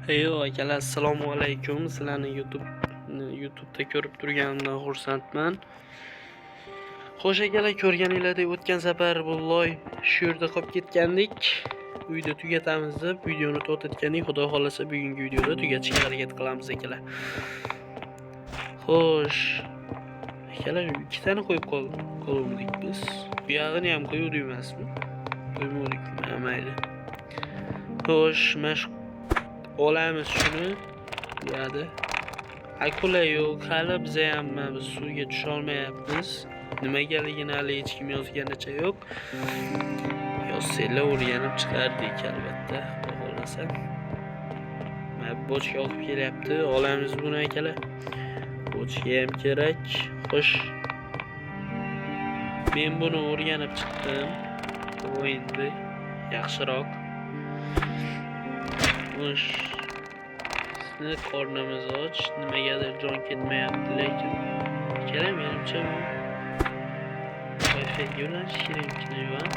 Eyo akalar, assalomu alaykum. Sizlarni YouTube'da ko'rib turganimdan xursandman. Xo'sh akalar, ko'rganinglardek o'tgan safar bu loy shu yerda qolib ketgandik. Uyda tugatamiz deb videoni to'xtatgandik. Xudo xolasa bugungi videoda tugatishga harakat qilamiz akalar. Xo'sh. Akalar, ikkitani qo'yib qoldik biz. Bu yog'ini ham qo'yuvdik emasmi? Qo'ymadik, mayli. Xo'sh, mana shu olamiz shuni. Bu yoqda akula yo'q, hali biza ham mana suvga tusha olmayapmiz. Nimagaligini hali hech kim yozganicha yo'q. Yozsanglar o'rganib chiqardik albatta, xudo xohlasa. Mana bochka olib kelyapti, olamiz buni akalar. Bochka ham kerak. Xo'sh. Men buni o'rganib chiqdim. Bu endi yaxshiroq. Xo'sh. Bizni qornimiz och, nimagadir jon ketmayapti, lekin akalar menimcha bu Wi-Fi'ga ulanish kerakmi yo'q?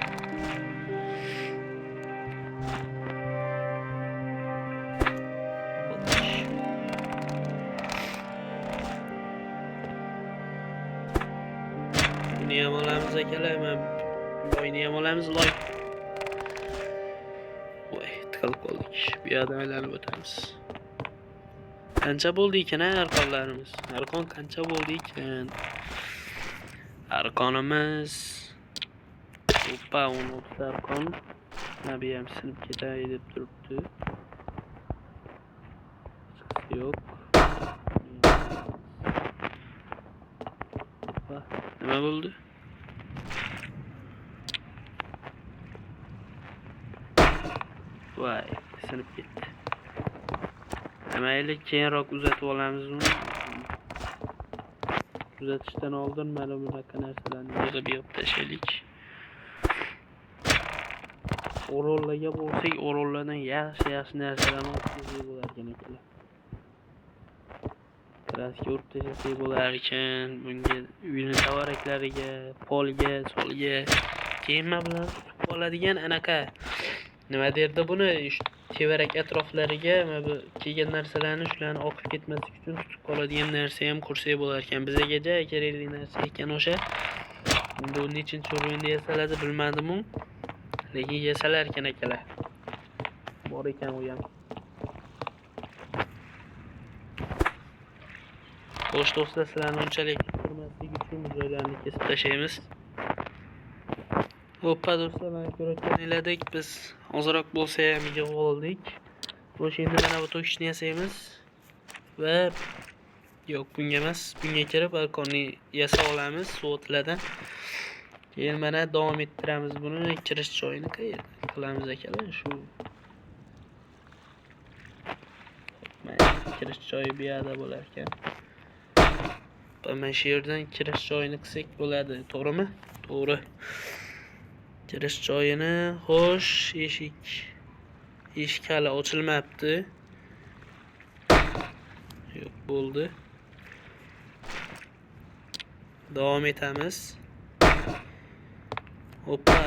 Buni ham olamiz akalar, mana loyni ham olamiz, loy. Voy, tiqilib qoldik. Bu yoqdan aylanib o'tamiz. Qancha bo'ldi ekan arqonlarimiz? Arqon qancha bo'ldi ekan? Arqonimiz Opa, 16 arqon. Mana bu ham sinib ketay deb turibdi. Chiqisi yo'q. Opa, nima bo'ldi? Voy, sinib ketdi. Mayli, keyinroq uzatib olamiz uni. Uzatishdan oldin mana bunaqa narsalarni yig'ib tashlaylik. Orollarga bo'lsak, orollardan yaxshi-yaxshi narsalarni olib kelsak bo'lar ekan akalar. Kraska urib tashlasak bo'lar ekan, bunga uyni tavaraklariga, polga, solga, keyin mana bular tutib qoladigan anaqa nima derdi buni, tevarak atroflariga mana bu kelgan narsalarni shularni oqib ketmaslik uchun tutib qoladigan narsa ham qursak bo'lar ekan. Bizga ja kerakli narsa ekan o'sha. Endi u nechinchi o'rinda yasaladi bilmadim-u, lekin yasalar ekan akalar. Bor ekan u ham. Xo'sh do'stlar, sizlarni unchalik kuttirmaslik uchun joylarni kesib tashlaymiz. Hoppa do'stlar, mana ko'rayotganinglardek biz ozroq bo'lsa ham yig'ib oldik. Xo'sh, endi mana bu to'kishni yasaymiz va yo'q, bunga emas, bunga kirib arqonni yasab olamiz suvotilardan. Keyin mana davom ettiramiz buni, kirish joyini qayerda qilamiz akalar, shu mana kirish joyi bu yerda bo'lar ekan. Mana shu yerdan kirish joyini qilsak bo'ladi, to'g'rimi? To'g'ri. Kirish joyini, xo'sh, eshik hali ochilmabdi. Yo'q, bo'ldi. Davom etamiz. Hoppa,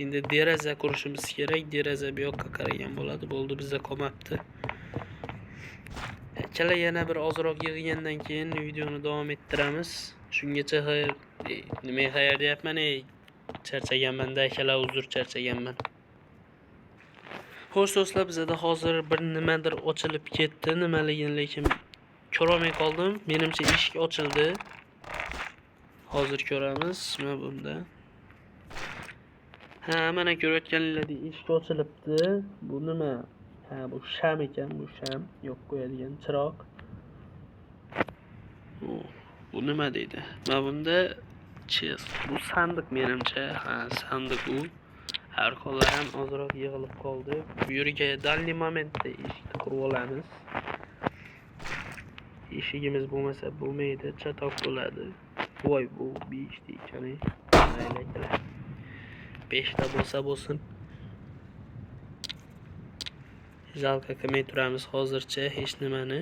endi deraza qurishimiz kerak. Deraza bu yoqqa qaragan bo'ladi. Bo'ldi, bizda qolmabdi. Akalar, yana bir ozroq yig'gandan keyin videoni davom ettiramiz. Shungacha xayr, nima xayr deyapman, ey. Charchaganman-da akalar, uzr, charchaganman. Xo'sh do'stlar, bizda hozir bir nimadir ochilib ketdi. Nimaligini lekin ko'ra olmay qoldim. Menimcha eshik ochildi. Hozir ko'ramiz. Mana bunda. Ha, mana ko'rayotganlaringizdek eshik ochilibdi. Bu nima? Ha, bu sham ekan, bu sham, yo'q qo'yadigan chiroq. Bu nima deydi? Mana bunda chest. Bu sandiq menimcha. Ha, sandiq u. Arqonlar ham ozroq yig'ilib qoldi. Bu yerga dalniy momentda eshikni qurib olamiz. Eshigimiz bo'lmasa bo'lmaydi, chatoq bo'ladi. Voy, bu 5 ta ekan. Mayli akalar. 5 ta bo'lsa bo'lsin. Jalka qilmay turamiz hozircha hech nimani.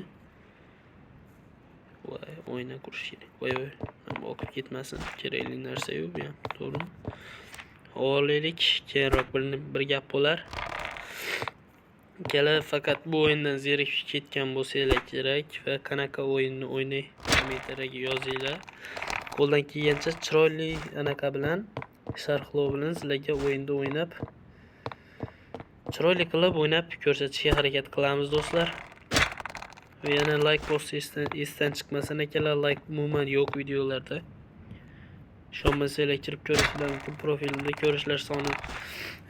Voy, o'yna qurish kerak. Voy, voy, oqib ketmasin. Kerakli narsa yo'q bu ham, to'g'rimi? Olaylik, keyinroq bir gap bo'lar. Akalar, faqat bu o'yindan zerikib ketgan bo'lsanglar kerak va qanaqa o'yinni o'ynay kommentariyaga yozinglar. Qo'ldan kelgancha chiroyli anaqa bilan, sharhlov bilan sizlarga o'yinni o'ynab, chiroyli qilib o'ynab ko'rsatishga harakat qilamiz do'stlar. Va yana like bosish esdan chiqmasin akalar, like umuman yo'q videolarda. Ishonmasanglar kirib ko'rishlar mumkin, profilimda ko'rishlar soni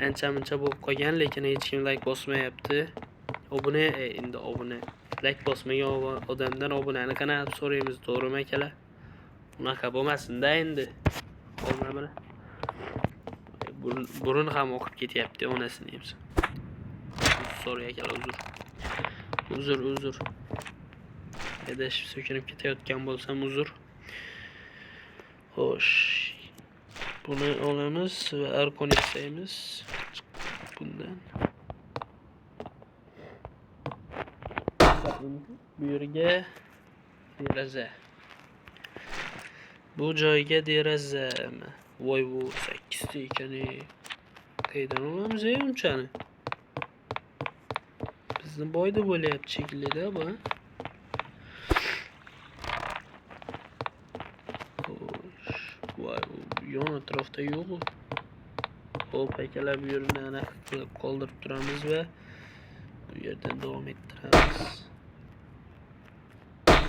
ancha-muncha bo'lib qolgan, lekin hech kim like bosmayapti. Obuna, endi obuna, like bosmagan odamdan obunani qanaqa so'raymiz, to'g'rimi akalar? Unaqa bo'lmasin-da endi. Olma buni. Burun ham oqib ketyapti, onasini yemsin. Sorry akalar, uzr. Uzr, uzr. Adashib so'kinib ketayotgan bo'lsam uzr. Xo'sh. Buni olamiz va arkon yasaymiz bundan. Bu yerga deraza. Bu joyga derazami? Voy, bu 8 ta ekan. Qayerdan olamiz unchani? Bizni boy deb o'ylayapti shekilli-da bu. Xo'sh, voy, yon atrofda yo'q u. Xo'p, akalar, bu yerni aniq qilib qoldirib turamiz va bu yerdan davom ettiramiz.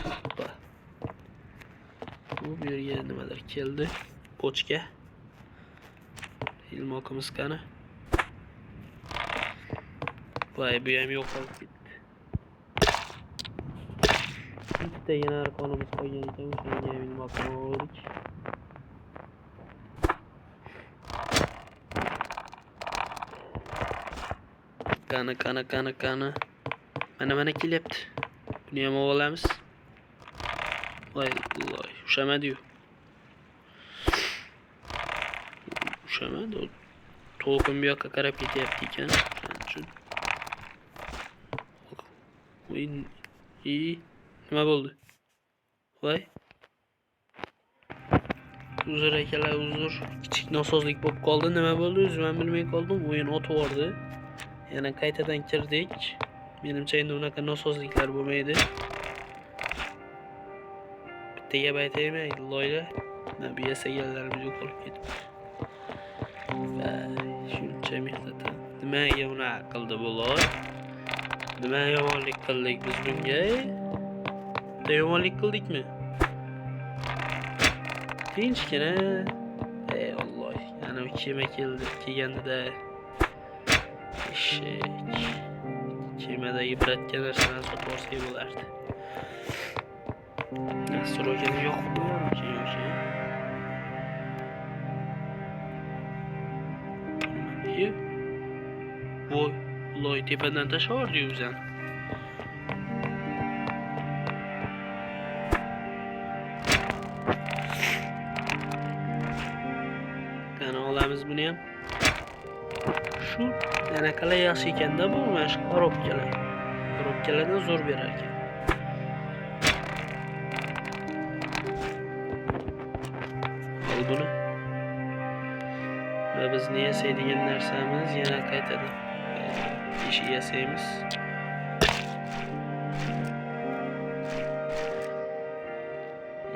Hoppa. Bu yerga nimadir keldi. Pochka. Ilmoqimiz qani? Voy, bu ham yo'qolib ketdi. Bittagina arqonimiz qolgan ekan, o'shanga ham ilmoqni oldik. Qani, qani, qani, qani. Mana, mana kelyapti. Buni ham olamiz. Voy, voy, ushamadi-yu. Ushamadi. To'lqin bu yoqqa qarab ketyapti ekan. O'shaning uchun. Voy, nima bo'ldi? Voy. Uzr akalar, uzr. Kichik nosozlik bo'lib qoldi. Nima bo'ldi? O'zim ham bilmay qoldim. O'yin otib yubordi. Yana qaytadan kirdik. Menimcha endi unaqa nosozliklar bo'lmaydi. Bitta gap aytaymi, loyla. Mana bu yasaganlarimiz yo'qolib ketibdi. Va shuncha mehnat. Nimaga unaqa qildi bu loy? Nima yomonlik qildik biz bunga? Bitta yomonlik qildikmi? Tinchgina. Ey Alloh, yana u kema keldi, kelganda eshak. Kemadagi biratga narsalarni sotib olsak bo'lardi. Astrogani yo'q bo'larmikin yoki? Nima? Voy, loy tepadan tashlavordi-yu bizani. Qani olamiz buni ham. Shu anaqalar yaxshi ekanda bu, mana shu korobkalar. Korobkalardan zo'r berar ekan. Ol buni. Va bizni yasaydigan narsamiz yana qaytadan eshik yasaymiz.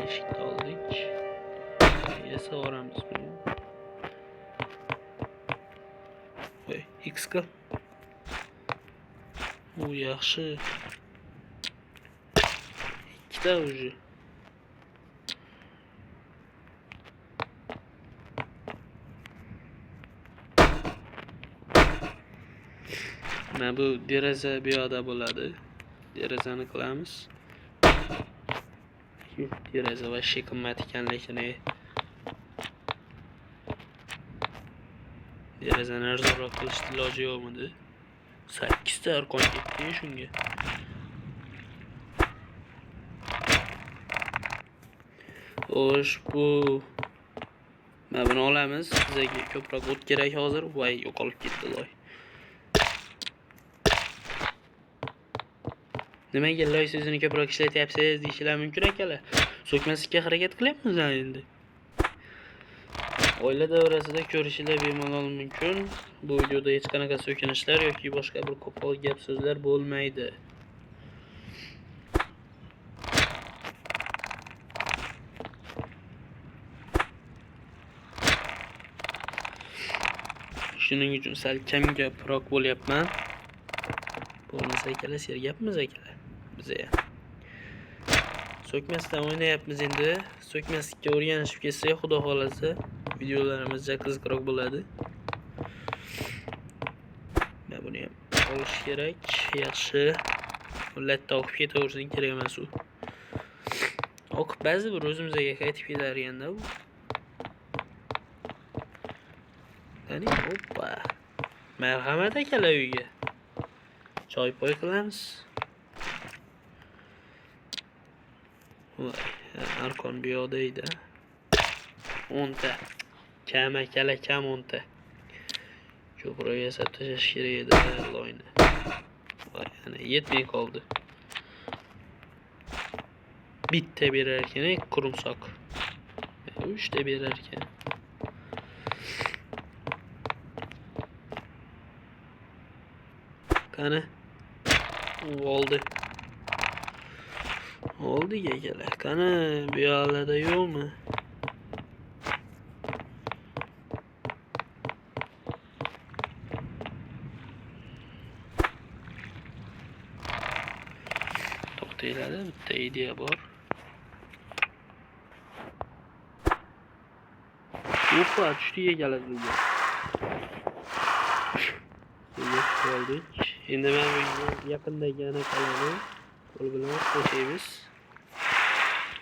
Eshikni oldik. Yasavoramiz buni. Voy, X qil. U yaxshi. Ikkita уже. Mana bu deraza bu yoqda bo'ladi. Derazani qilamiz. Deraza vashshe qimmat ekan, lekin derazani arzonroq qilishni iloji yo'qmidi? 8 ta arqon ketdi shunga. Xo'sh, bu mana buni olamiz. Bizga ko'proq o't kerak hozir. Voy, yo'qolib ketdi loy. Nimaga loy so'zini ko'proq ishlatyapsiz deyishlar mumkin akalar. So'kmaslikka harakat qilyapmiz endi. Oila davrasida ko'rishinglar bemalol mumkin. Bu videoda hech qanaqa so'kinishlar yoki boshqa bir qo'pol gap so'zlar bo'lmaydi. Shuning uchun sal kam gaproq bo'lyapman. Bo'lmasa akalar, sergapmiz akalar. Biza ham. So'kmasdan o'ynayapmiz endi. So'kmaslikka o'rganishib ketsak, xudo xolasa videolarimiz qiziqroq bo'ladi. Mana buni ham olish kerak. Yaxshi. Latta oqib ketaversin, kerak emas u. Oqib ba'zi bir o'zimizga qaytib kelar ekanda bu. Qani, hoppa. Marhamat akalar uyga. Choy poy qilamiz. Voy, arqon bu yoqda edi. 10 ta. Kam akalar, kam 10 ta. Ko'proq yasab tashlash kerak edi loyni. Voy, ana yetmay qoldi. Bitta berar ekan, qurumsoq. 3 ta berar ekan. Qani? U oldi. Oldi akalar. Qani, bu yoqlarda yo'qmi? To'xtanglar, bitta ideya bor. Opa, tushdik akalar suvga. Suvga tushib oldik. Endi mana bu yaqindagi anaqalarni qo'l bilan tashlaymiz.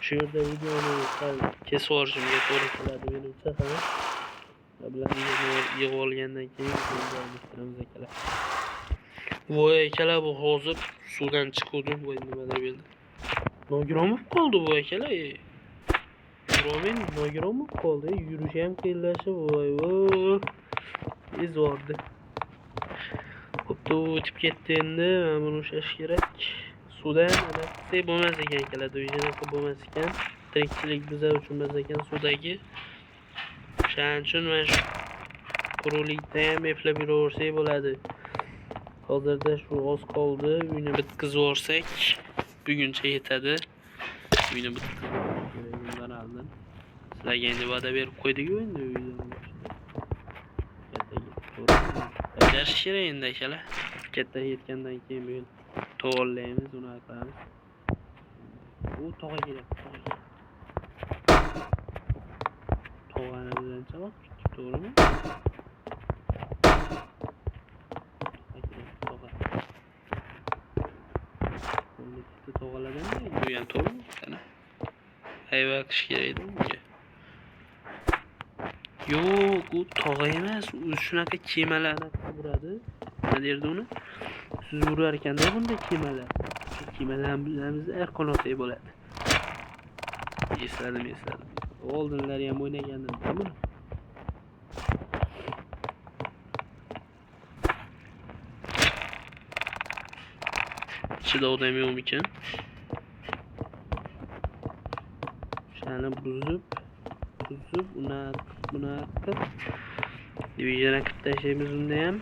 Shu yerda videoni sal kesib yuborishimga to'g'ri keladi menimcha, ha. Bularni yig'ib olgandan keyin davom ettiramiz akalar. Voy akalar, bu hozir suvdan chiquvdim. Voy, nimadir bo'ldi. Nogiron bo'lib qoldi bu akalar. Yurolmay nogiron bo'lib qoldi. Yurishi ham qiyinlashib, voy voy. Izvordi. Xo'p, o'tib ketdi endi. Mana buni ushlash kerak. Suvda ham ana qilsak bo'lmas ekan akalar, движение qilib bo'lmas ekan. Tirikchilik bizlar uchun emas ekan suvdagi. O'shaning uchun mana shu quruqlikda ham eplab yuraversak bo'ladi. Hozirda shu oz qoldi. Uyni bitkazib yuborsak, buguncha yetadi. Uyni bitkazib bundan oldin. Sizlarga endi va'da berib qo'ydik-ku endi uyni. Bajarish kerak endi akalar. Katta yetgandan keyin bugun to'g'rilaymiz, uni qilamiz. U tog'a kelyapti, tog'a. Tog'ani biz ancha vaqt kutdik, to'g'rimi? Tog'a kelyapti, tog'a. Bitta tog'alardan bu ham to'g'rimi? Qani. Ayva qish kerak edi unga. Yo'q, u tog'a emas, u shunaqa kemalarni qilib uradi. Nima derdi uni? Suzib urar ekanda bunda kemalar. Shu kemalar bilan biz arqon otsak bo'ladi. Esladim, esladim. Oldinlari ham o'ynagandim buni. Ichida odam yo'qmikan? O'shani buzib, buzib, uni buni qilib, diviziyani qilib tashlaymiz unda ham.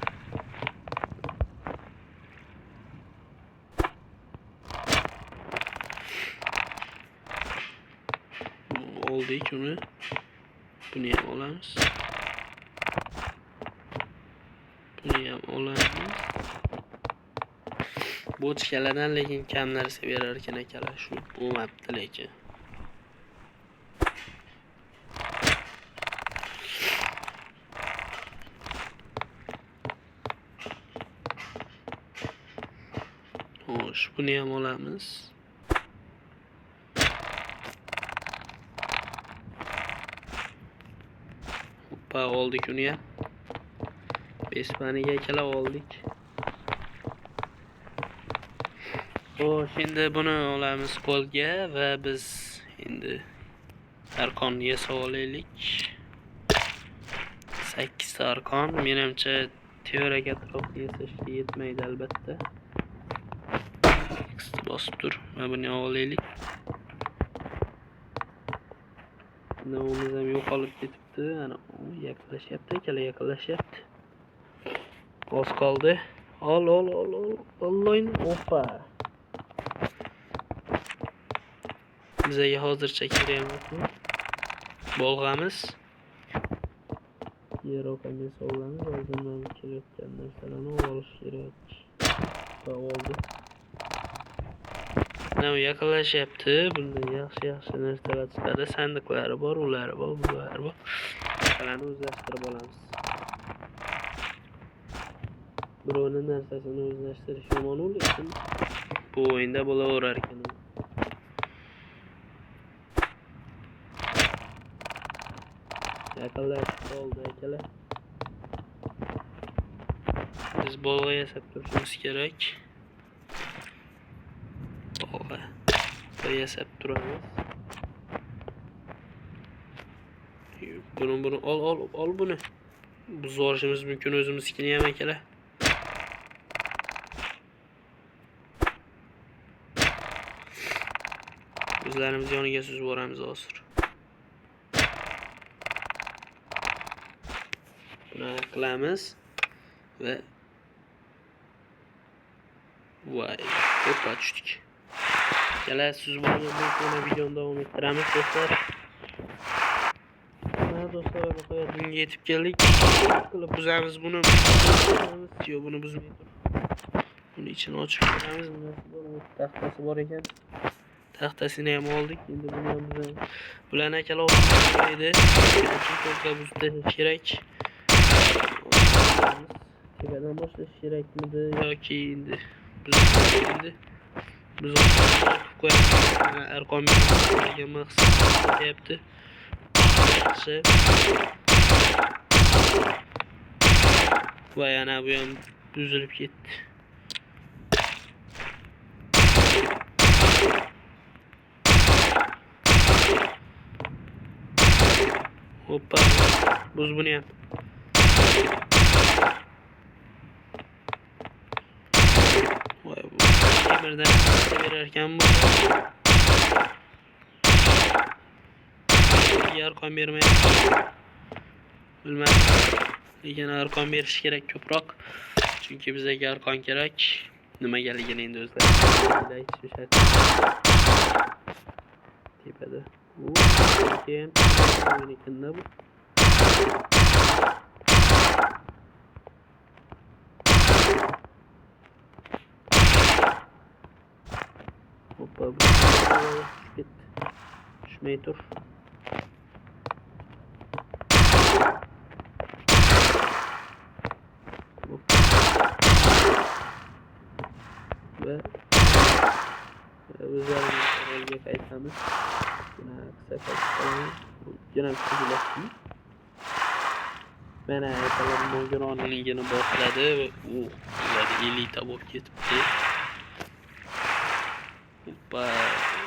Oldik uni. Buni ham olamiz. Buni ham olamiz. Bochkalardan lekin kam narsa berar ekan akalar, shu bo'lmabdi lekin. Xo'sh, buni ham olamiz. Hoppa, oldik uni ham. Bespaniga akalar oldik. Xo'sh, endi buni olamiz qo'lga va biz endi arqonni yasab olaylik. 8 ta arqon menimcha tevarak atrofni yasashga yetmaydi albatta. X ni bosib tur. Mana buni olaylik. Novimiz ham yo'qolib ketibdi. Ana u yaqinlashyapti, akalar, yaqinlashyapti. Oz qoldi. Ol, ol, ol, ol. Olloyni, opa. Bizga hozircha kerak emas bu. Bolg'amiz. Yevropaga solamiz, oldindan kelayotgan narsalarni olish kerak. Va oldi. Mana bu yaqinlashyapti. Bundan yaxshi-yaxshi narsalar chiqadi. Sandiqlari bor, ulari bor, bulari bor. Ularni o'zlashtirib olamiz. Birovning narsasini o'zlashtirish yomon, lekin bu o'yinda bo'laverar ekan. Yaqinlashib qoldi akalar. Biz bolg'a yasab turishimiz kerak. Bolg'a yasab turamiz. Buni ol, ol, ol buni. Buzib yuborishimiz mumkin o'zimiznikini ham akalar. O'zlarimiz yoniga suzib yuboramiz hozir. Buni qilamiz va voy, to'pga tushdik. Akalar, suzib olgandan so'ng videoni davom ettiramiz do'stlar. Mana do'stlar, nihoyat bunga yetib keldik. Qilib buzamiz buni. Yo'q, buni buzmay tur. Buni ichini ochib ko'ramiz. Nimasi bor? Taxtasi bor ekan. Taxtasini ham oldik. Endi buni ham buzamiz. Bularni akalar edi. To'g'ri buzib tashlash kerak. Tepadan boshlash kerakmidi yoki endi endi buzib qo'yamiz. Mana arqon degan maqsad ketyapti. Yaxshi. Va yana bu ham buzilib ketdi. Hoppa, buz buni ham. Voy, bu temirdan berarkan bu. Arqon bermayapti. Bilmadim. Lekin arqon berish kerak ko'proq. Chunki bizga arqon kerak. Nimagaligini endi o'zlari aytishi shart. Tepada. U keyin o'yinda bu. Hoppa, bu ketdi. Tushmay tur. Va o'zlarimiz orolga qaytamiz. Buni qisqa qaytib qolamiz. Yana bitta. Mana aytalar nogironligini boshladi va u ular elita bo'lib ketibdi. Hoppa,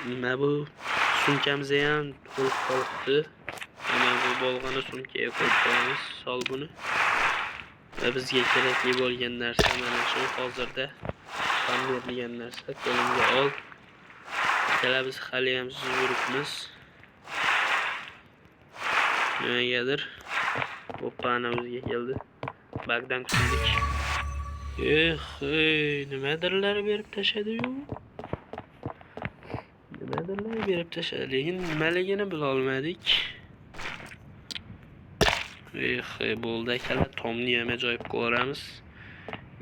nima bu? Sumkamiz ham to'lib qolibdi. Mana bu bolg'ani sumkaga qo'yib qo'yamiz. Sol buni. Va bizga kerakli bo'lgan narsa mana shu hozirda. Konver degan narsa qo'limga ol. Akalar, biz hali ham suzib yuribmiz. Nimagadir. Hoppa, ana o'ziga keldi. Bagdan qutuldik. Eh, nimadirlar berib tashladi-yu. Nimadirlar berib tashladi, lekin nimaligini bila olmadik. Eh, bo'ldi akalar, tomni ham ajoyib ko'ramiz.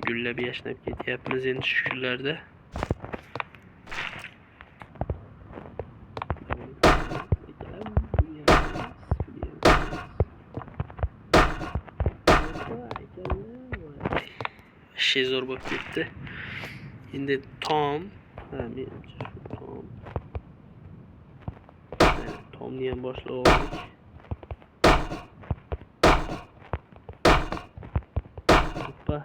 Gullab yashnab ketyapmiz endi shu kunlarda. Şey zo'r bo'lib ketdi. Endi tom, ha, menimcha shu tom. Tomni ham boshlab oldik. Hoppa.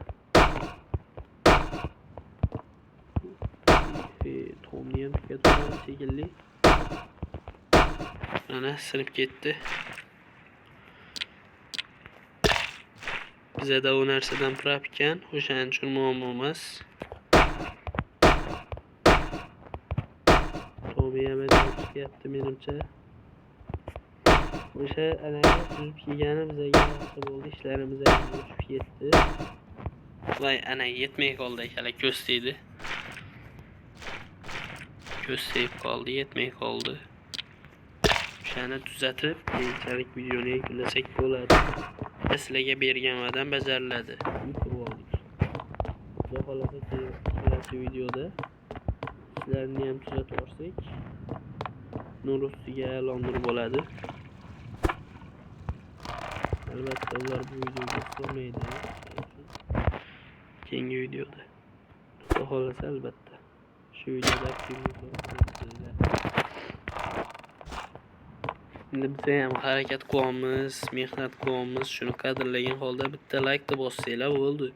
Tomni ham tugatib shekilli. Mana sinib ketdi. Bizada u narsadan prap ekan, o'shaning uchun muammo emas. Tomi ham chiqyapti menimcha. O'sha anaqa suzib kelgani bizga yaxshi bo'ldi, ishlarimiz tushib ketdi. Voy, ana yetmay qoldi akalar, ko'z tegdi. Ko'z tegib qoldi, yetmay qoldi. O'shani tuzatib, keyinchalik videoni yakunlasak bo'ladi. Sizlarga bergan va'dam bajariladi. Qurib oldik. Xudo xolasa kelasi videoda ishlarni ham tuzatib olsak, nur ustiga a'lo nur bo'ladi. Albatta ular bu videoga sig'maydi. Keyingi videoda. Xudo xolasa albatta shu videoda endi biz ham harakat qilyapmiz, mehnat qilyapmiz. Shuni qadrlagan holda bitta like bossanglar bo'ldi.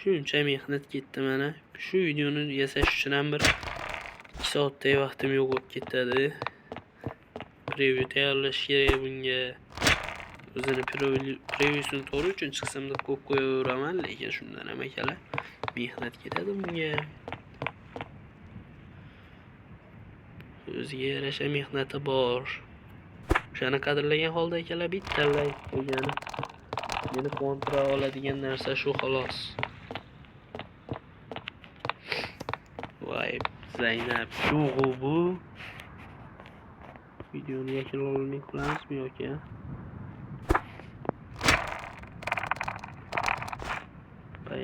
Shuncha mehnat ketdi mana. Shu videoni yasash uchun ham bir 2 soatday vaqtim yo'q bo'lib ketadi. Preview tayyorlash kerak bunga. O'zini previewsini to'g'ri uchun chiqsam deb qo'yib qo'yaveraman, lekin shundan ham akalar mehnat ketadi bunga. O'ziga yarasha mehnati bor. O'shani qadrlagan holda akalar bitta like qo'ygani meni quvontira oladigan narsa shu xolos. Voy Zaynab, shu bu videoni yakunlay qolamizmi yoki?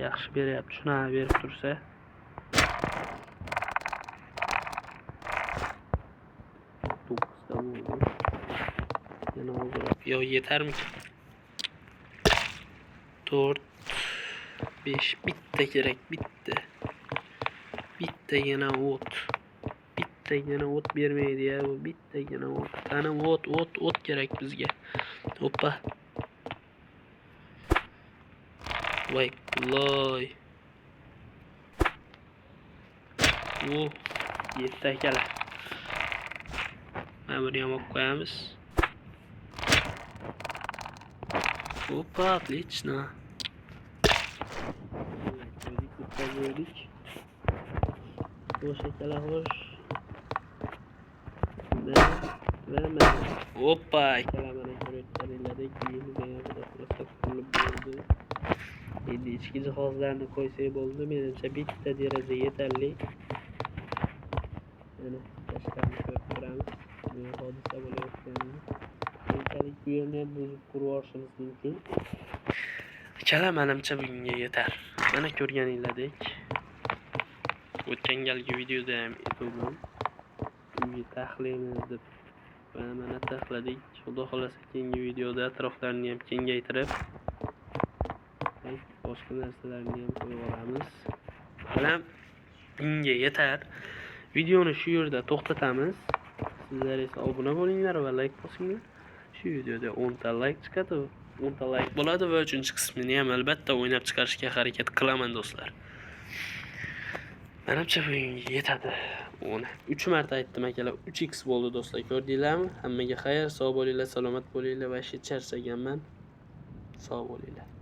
Yaxshi beryapti, shuni berib tursa. 9ta bo'ldi. Yana ozroq. Yo, yetarmikin? 4 5 bitta kerak, bitta. Bittagina o't. Bittagina o't bermaydi ya bu, bittagina o't. Qani o't, o't, o't kerak bizga. Hoppa. Voy, loy. Oh, yetti akalar. Mana buni ham olib qo'yamiz. Опа, отлично. Qo'ydik, Xo'sh akalar, xo'sh. Va mana. Опа, akalar, mana ko'rayotganinglardek uyimiz ham xudo xohlasa qurilib bo'ldi. Endi ichki jihozlarni qo'ysak bo'ldi. Menimcha bitta deraza yetarli. Mana tashqarini ko'rib turamiz. Nima hodisa bo'layotganini. Keyinchalik bu yerni ham buzib qurib yuborishimiz mumkin. Akalar, menimcha bugunga yetar. Mana ko'rganinglardek o'tgan galgi videoda ham aytgandim. Uyni taxlaymiz deb va mana taxladik. Xudo xolasa keyingi videoda atroflarni ham kengaytirib boshqa narsalarni ham qo'yib olamiz. Bilan bunga yetar. Videoni shu yerda to'xtatamiz. Sizlar esa obuna bo'linglar va like bosinglar. Shu videoda 10 ta like chiqadi, 10 ta like bo'ladi va 3-qismini ham albatta o'ynab chiqarishga harakat qilaman do'stlar. Menimcha bugunga yetadi. Uni 3 marta aytdim akalar, 3x bo'ldi do'stlar, ko'rdinglarmi? Hammaga xayr, sog' bo'linglar, salomat bo'linglar va charchaganman. Sog' bo'linglar.